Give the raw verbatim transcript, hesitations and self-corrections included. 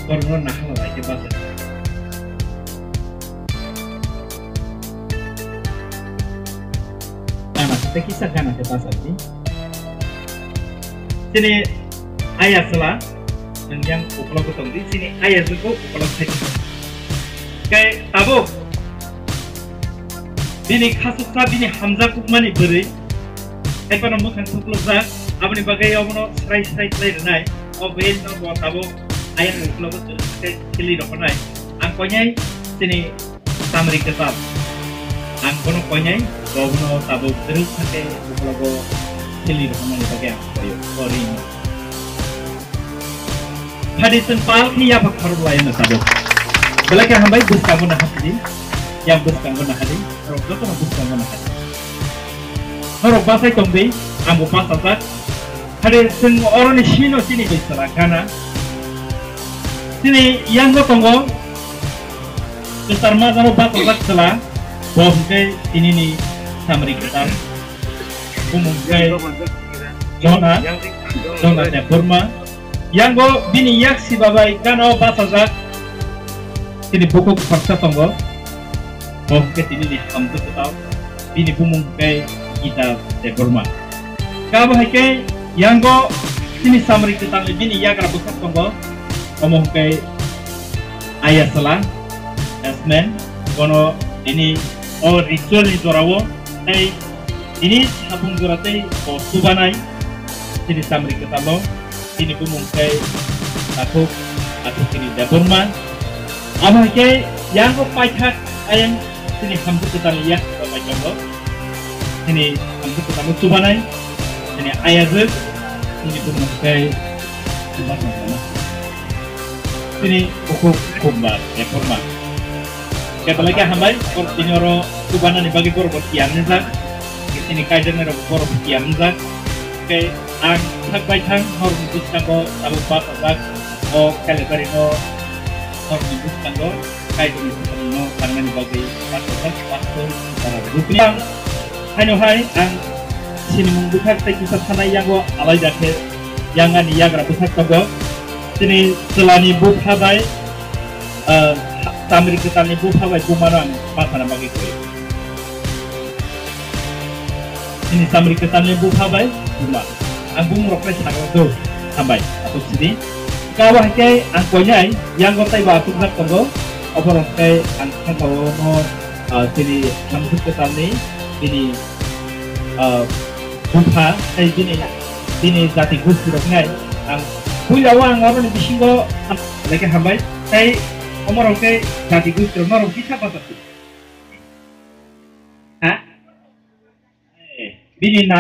Borokno nahalo hai khe basa. Gana khe kisa gana khe basa di. Chini ayasla, nwng yang ukologo tong di, chini ayasla ko ukologo khai tong. Kai tabuk bini khasuksa, bini hamjakmani bwrwi, hai phano mwkhang thuklukjak, aboni bagwi obono srai srai khlai rwnai. O bel no bo tabuk ayang ukologo twrwk khe khili roknai. Ang koinai chini samri kwtal. Ang bono koinai, bo bono tabuk twrwk khe ukologo khili roknani bagwi ang koio. O ring. Phadi chwng pal khe yapha khorok lai no tabuk. Belai khe hambai bwskango nahadi. Yang bwskango nahadi. Norok jotono bwskango nahadi. Norok bachai tong di, ang bo bachajak. Phadi chwng oroni sino chini bai chwla gana. Chini yango tongo. Kwchar majano bachajak chwla. Bo hwnkhe tinini samri kwtal. Bumung khe Jona, Jona Debbarma. Yango bini yak siba bai gana o bachajak. Chini bukhuk khoroksa tongo. Bo hwnkhe tinini hamjwk kwtal. Bini bumung hwnkhe Gita Debbarma. Kabo hai khe yango chini samri kwtalni bini yagra bwkhak tongo. Omo hwnkhe Ayasala, Yasmin, bono tini o ritual ni jorao tei tini sapung jora tei bo chubanai chini samri kwtalo, chini bumung khe Takhuk, Takhuk chini Debbarma. Abo hai khe yango paithak ayang chini hamjwk kwtalni yak bai tongo. Chini hamjwk kwtalo chubanai, chini ayajwk, chini bumung khe Debbarma. Chini bukhuk Kumba Debbarma. Khe belai khe hambai, borok tini oro chubanani bagwi borok bo tiyar wngjak. Khe chini kaijaknai rok borok bo tiyar wngjak. Khe ang thak bai thang horni bwskango tabuk bachajak o Kailaibari no horni bwskango Kaitorni bwskango no tangnani bagwi bachajak pastor para bupri. Ang haino hai ang sinimung bwkhak tei kisa thanai yango alaida khe yang ani yagra bwkhak tongo. Chini chwlani bupha bai, ah, tamri kwtalni bupha bai bumano ang bachana bagwi koi. Chini tamri kwtalni bupha bai buma. Ang bumung rok bai sakha do hambai atuk sidi. Kabo hai khe ang koinai yango tei ba atukjak tongo. Oborok khe ang sakao no, ah, chini hamjwk kwtalni bini ah, bupha tei bini, bini jati gosti rok nai ang puila o ang oroni bisingo leke hambai tei omo rok tei jati gosti rok norok kisa bachar di. Ha? Bini nam